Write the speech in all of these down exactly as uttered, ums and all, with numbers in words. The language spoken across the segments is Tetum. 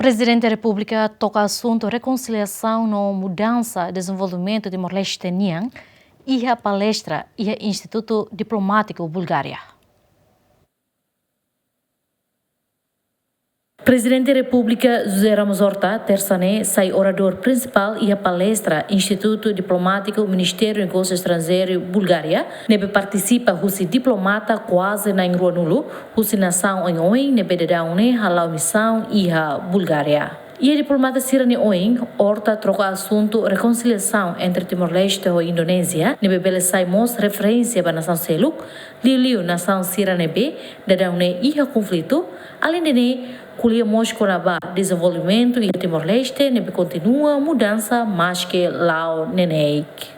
Prezidente Repúblika toka asuntu rekonsiliasaun no mudansa dezenvolvimentu Timor-Leste nian iha palestra iha Institutu Diplomátiku Bulgária. Prezidente Repúblika José Ramos Horta, tersa ne'e, sai oradór prinsipál iha palestra Institutu Diplomátiku Ministériu Negósiu Estranjeiru Bulgária, ne'ebé partisipa husi diplomata kuaze na'in ruanulu, husi nasaun oioin ne'ebé daudaun ne'e hala'o misaun iha Bulgária. Iha diplomata sira-nia oin, Horta troka asuntu rekonsiliasaun entre Timor-Leste ho Indonézia, ne'ebé bele sai mós referénsia ba nasaun seluk, liuliu nasaun sira ne'ebé daudaun ne'e iha konflitu, aleinde ne'e, ko'alia mós kona-ba dezenvolvimentu iha Timor-Leste ne'ebé kontinua mudansa maske la'o neineik.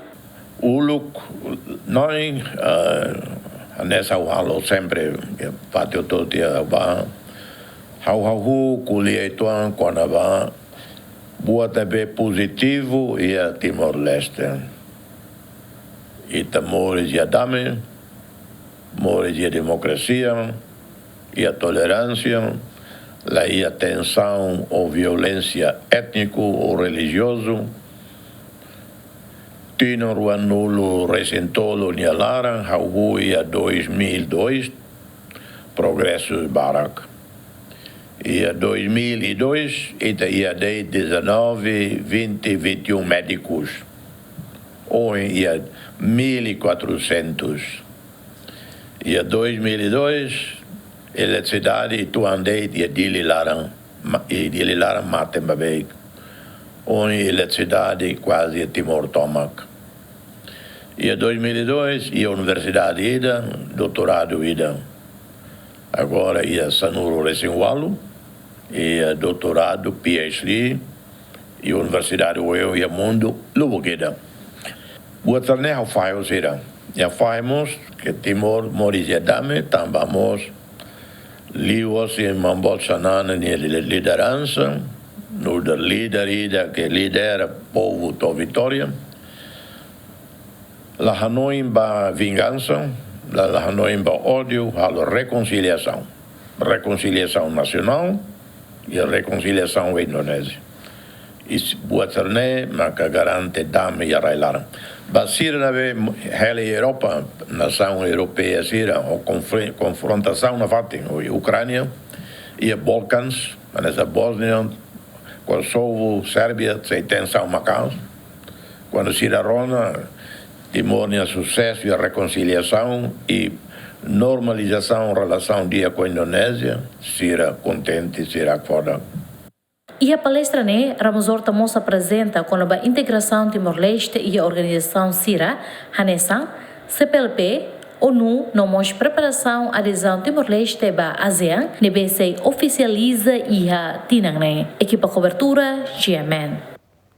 Uluk, nós, ah, hanesan ha'u halo sempre, eh, parte hotu tiha ba, ha'u, ha'u hahú ko'alia uitoan kona-ba buat ne'ebé pozitivu iha Timor-Leste. Ita moris iha dame, moris iha demokrasia, iha toleránsia, la iha tensaun ou violénsia étniku ou relijiozu. Tinan ruanulu-resin-tolu nia laran, hahú iha dois mil e dois, progresu barak. Iha dois mil e dois, ita iha de'it dezanove, vinte, vinte e um médikus. Ohin iha mil e quatrocentos. Iha dois mil e dois, eletrisidade uitoan de'it iha Dili laran, ma-, iha Dili laran mate ba beik. Ohin eletrisidade kuaze iha Timor tomak. Iha dois mil e dois, iha universidade ida, doutoradu ida. Agora iha sanulu-resin-ualu, iha doutoradu, PhD, iha universidade oioin iha mundu, lubuk ida. Buat sira-ne'e ha'u fahe ho sira. Ha'u fahe mós ke Timor moris iha dame, tanba mós liuhosi Maun Boot Xanana nia li-, lideransa, nu'udar líder ida ke lidera povu to'o vitória. La hanoin ba vingansa, la, la hanoin ba ódiu, halo rekonsiliasaun. Rekonsiliasaun nasionál i rekonsiliasaun ho Indonézia. I s-, buat sira-ne'e maka garante dame iha rai-laran. Ba sira ne'ebé hela iha Europa, nasaun europeia sira, ho konfli-, konfrontasaun nafatin, ho Ukránia, iha Balkans, hanesan Bósnia, Kosovu, Sérbia, sei tensaun maka'as. Kuandu sira rona Timor nia susesu iha rekonsiliasaun i normalizasaun relasaun di'ak ho Indonézia, sira kontente, sira hakfodak. Iha palestra ne'e, Ramos Horta mós aprezenta kona-ba integrasaun Timor-Leste iha organizasaun sira, hanesan CPLP, ONU, no mós preparasaun adezaun Timor-Leste ba ASEAN, ne'ebé sei ofisializa iha tinan ne'e. Ekipa kobertura, GMN.